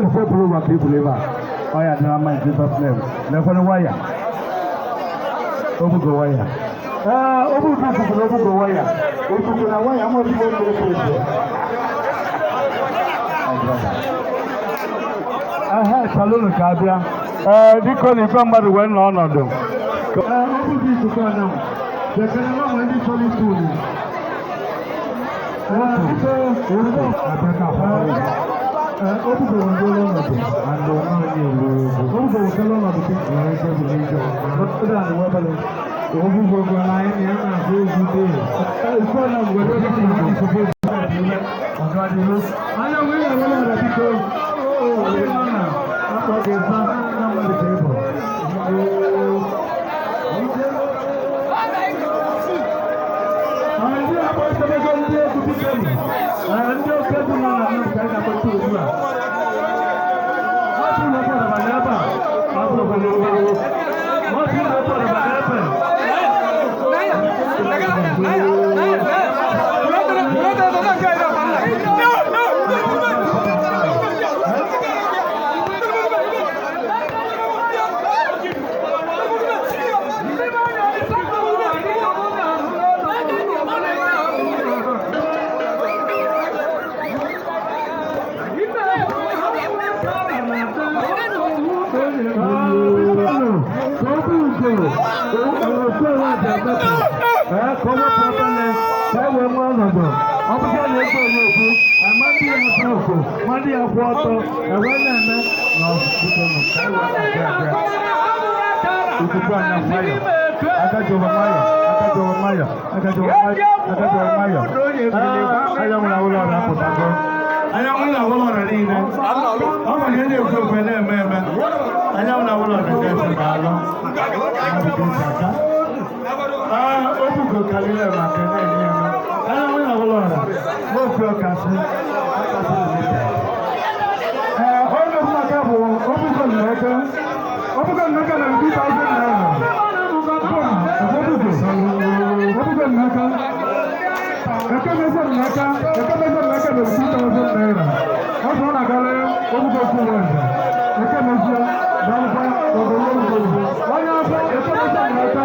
Ife bụrụ ụwa ka iburu ebe a. Ọ ya dịra mma in Jesus name. Lekwere waya. Obugo waya. Ee, obugo ikuku na obugo waya. Ikuku na waya ama obugo mmiri kwesịrị. Aha, salonu ka abịa. Ee, biko na igwe mmadụ wee nọ ọnọdụ. Ee, obugo ikuku anam. Bekere na ụmụ ndị chọrọ isi unu. Ndị oke dị nọ na nke anyị na-akpọta ugbu a. Anyanwụ na-awụlọ ọra niile. Ọ nwere ihe na-ekwe ekwe na-eme eme. Anyanwụ na-awụlọ ọra ga-esi ma alụ. Ee, obugo karịrị maka na-enye eme. Anyanwụ na-awụlọ ọra. N'okwu ọkasị. Ee, onye ọbụla bụ obugo nneke. Obugo nneke na 2000 naira. Obugo. Obugo nneke. Ekemeze nneka, ekemeze nneka mere 2000 naira. Ọ sọ na galị obugo kwuru eze. Ekemeze, dalụkwa, obodo obodo. Onye afọ ekemeze nneka.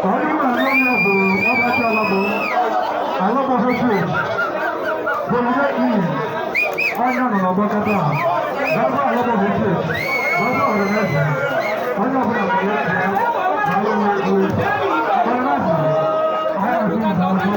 Onye na-alụ ya bụ ọbachi alabụ, alabụ hotel, Bọlá ìyìn, onye nọ n'ọgbakọta a, gaba alabụ hotel, gaba ọrịa onye ọbụla nọ ya ya, alụ ya egwu, ọrịa ahịa azụ na azụ,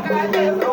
Thank you.